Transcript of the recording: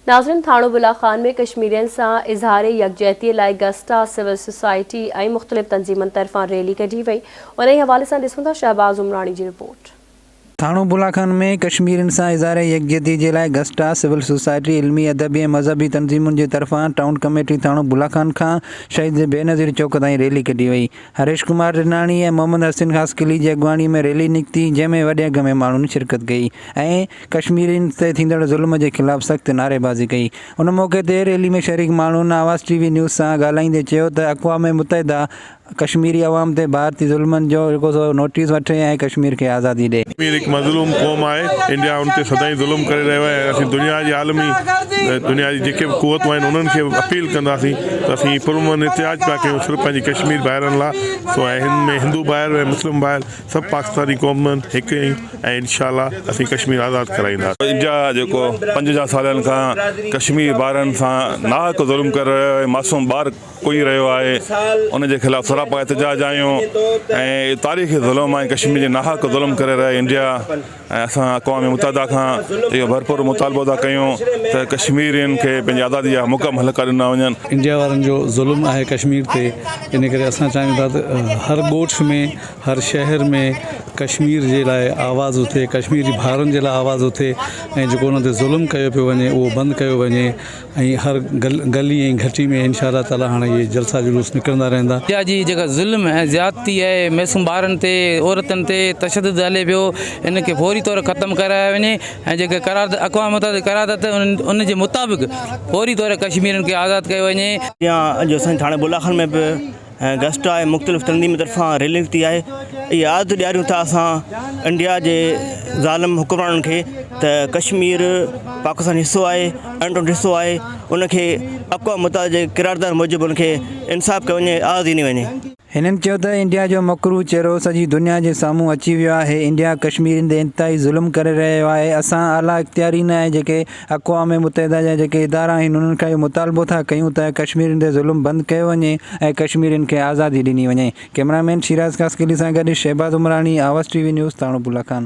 ناظرين ٿاڻو بلا خان ۾ ڪشميرين سان اظهار يڪجهتي لاء گسٽا سول سوسائٽي ۽ مختلف تنظيمن طرفان ريلي ڪڍي وئي انهي حوالي سان ڏسون ٿا شهباز عمراڻي جي رپورٽ. ٿاڻو بلا خان ۾ ڪشميرين سان اظهار يڪجهتي جي لاء گسٽا سول سوسائٽي علمي ادبي ۽ مذهبي تنظيمن جي طرفان ٽائون ڪميٽي ٿاڻو بلا خان کان شهيد بينظير چوڪ تائين ريلي ڪڍي وئي هريش ڪمار رناڻي ۽ محمد حسين خاصخيلي جي اڳواڻي ۾ ريلي نڪتي جنهن ۾ وڏي انگ ۾ ماڻهن شرڪت ڪئي ۽ ڪشميرين تي ٿيندڙ ظلم جي خلاف سخت نعريبازي ڪئي. ان موقعي تي ريلي ۾ شريڪ ماڻهن آواز ٽي وي نيوز سان ڳالهائيندي چيو ته اقوام متحده ڪشميري عوام تي ڀارتي ظلمن جو جيڪو سو نوٽيس وٺي ۽ ڪشمير کي آزادي ڏي. ڪشمير هڪ مظلوم قوم آهي، انڊيا ان تي سدائين ظلم ڪري رهيو آهي ۽ اسين دنيا جي عالمي دنيا جي جيڪي به قوتون آهن انهن کي به اپيل ڪنداسين ته اسين پرامن احتجاج پيا ڪيون صرف پنهنجي ڪشمير ڀائرن لاء سو ۽ هن ۾ هندو ڀائر ۽ مسلم ڀائر سڀ پاڪستاني قوم هڪ آهيون ۽ انشاء الله اسين ڪشمير آزاد ڪرائينداسين. انڊيا جيڪو 50 سالن کان ڪشمير ٻارن سان ناحق ظلم ڪري رهيو آهي معصوم ٻار ڪهي رهيو آهي ان جي خلاف سراپا احتجاج آهيون ۽ تاريخي ظلم آهي ڪشمير جي ناحق ظلم ڪري رهيا آهي انڊيا ۽ اسان اقوام متحده کان اهو ڀرپور مطالبو ٿا ڪيون ته ڪشميرين کي پنهنجي آزادي جا مڪمل حق ڏنا وڃن. انڊيا وارن جو ظلم آهي ڪشمير تي ان ڪري اسان چاهيون ٿا ته هر ڳوٺ ۾ هر شهر ۾ ڪشمير جي لاء آواز اٿي، ڪشميري ڀائرن جي لاء آواز اٿي ۽ جيڪو انهن تي ظلم ڪيو پيو وڃي اهو بند ڪيو وڃي ۽ هر گلي ۽ گهٽي ۾ انشاء الله تعالي هاڻي اهي جلسا جلوس نڪرندا رهندا. انڊيا جي جيڪا ظلم ۽ زيادتي آهي معصوم ٻارن تي عورتن تي تشدد هلي پيو ان کي فوري طور ختم ڪرايو وڃي ۽ جيڪي قرارداد اقوام متحده جي قرارداد ان جي مطابق فوري طور ڪشميرين کي آزاد ڪيو وڃي. جيئن اڄ اسان جي ٿاڻي بولا خان ۾ به ۽ گسٽا ۽ مختلف تنظيمن طرفان ريلي نڪتي آهي اها ياد ڏياريون ٿا اسان انڊيا جي ظالم حڪمرانن کي ته ڪشمير پاڪستان حصو آهي اڻٽوٽ حصو آهي ان کي اقوام متحده جي قرارداد موجب ان کي انصاف ڪيو وڃي آزادي ڏني وڃي. هنن چيو ته انڊيا جو مڪروه چهرو سڄي دنيا جي سامهون اچي ويو آهي، انڊيا ڪشميرين تي انتهائي ظلم ڪري رهيو آهي، اسان اعليٰ اختيارين ۽ جيڪي اقوام متحده جا جيڪي ادارا آهن انهن کان اهو مطالبو ٿا ڪيون ته ڪشميرين تي ظلم بند ڪيو وڃي ۽ ڪشميرين کي آزادي ڏني وڃي. ڪئميرا مين شيراز خاصخيلي سان گڏ Shahbaz Umrani, Awaz T V news, Thano Bula Khan.